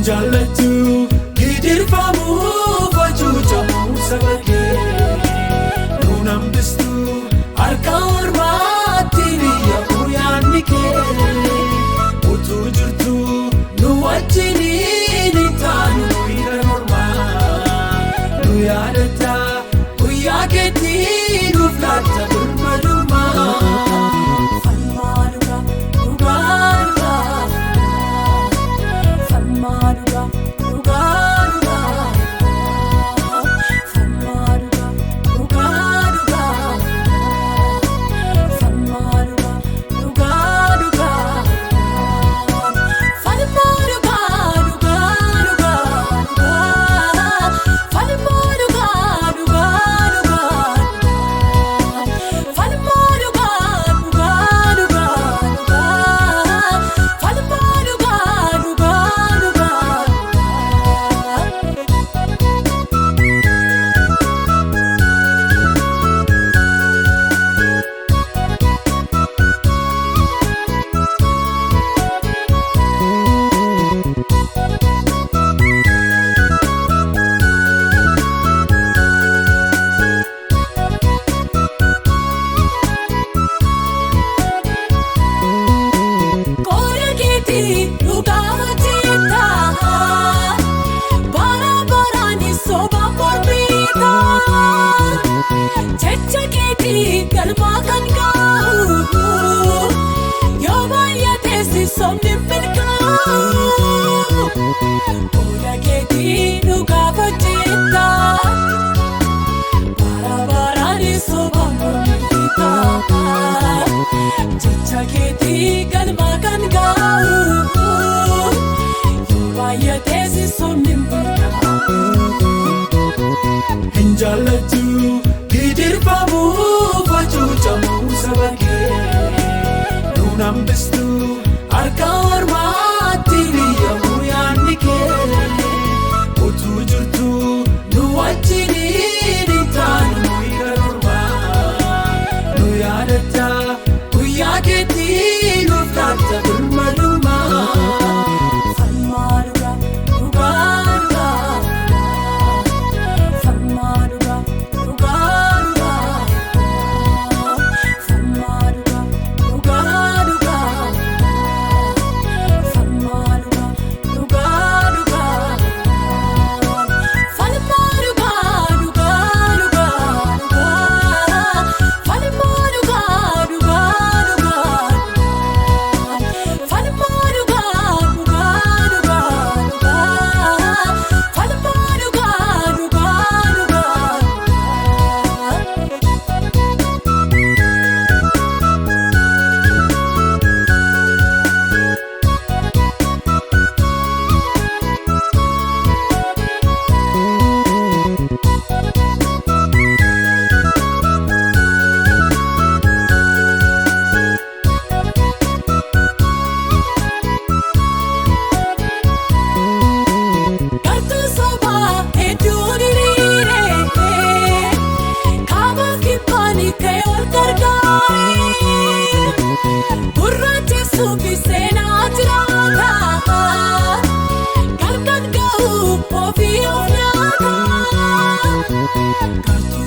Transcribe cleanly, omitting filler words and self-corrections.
Jaallattu gidirfamuu facuucamuu saba kee nuun hambistu harka ormaatti biyya yaadni kee utuu jirtu nu wajjiniin hin taanu hidha mormaa nu yaadatta guyyaa keetti nuuf laatta birmadummaa. Falmaa dhugaa dhugaa dhugaa falmaa dhugaa dhugaa dhugaa falmaa dhugaa dhugaa dhugaa falmaa dhugaa dhugaa dhugaa falmaa dhugaa dhugaa dhugaa falmaa dhugaa dhugaa dhugaa falmaa dhugaa dhugaa dhugaa falmaa dhugaa dhugaa dhugaa. Qooda keetii dhugaa hojjetaa bara baraan soba mormitaa jecha keetii galmaa kan gahu yoo baay'ates sobni milkaa'u. Qooda keetii dhugaa hojjetaa bara baraan soba mormitaa. Jecha keetii galma kan gahu yoo baay'ates sobni milkaa'u. Hin jaallattu gidirfamuu facuucamuu saba kee nuun hambistu harka ormaatti biyya yaadni kee utuu jirtu nu wajjiniin hin taanu hidha mormaa nu yaadatta guyyaa keetti nuuf laatta birmadummaa. Falmaa dhugaa dhugaa dhugaa falmaa dhugaa dhugaa dhugaa falmaa dhugaa dhugaa dhugaa falmaa dhugaa dhugaa dhugaa falmaa dhugaa dhugaa dhugaa falmaa dhugaa dhugaa dhugaa falmaa dhugaa dhugaa dhugaa falmaa dhugaa dhugaa dhugaa. Gartuu sobaa hedduun hiriire kaabaaf kibbaan ka'ee ol gargaare gurraachi suufi seenaa jiraata galgan ga'u ofii of nyaata. Gartuu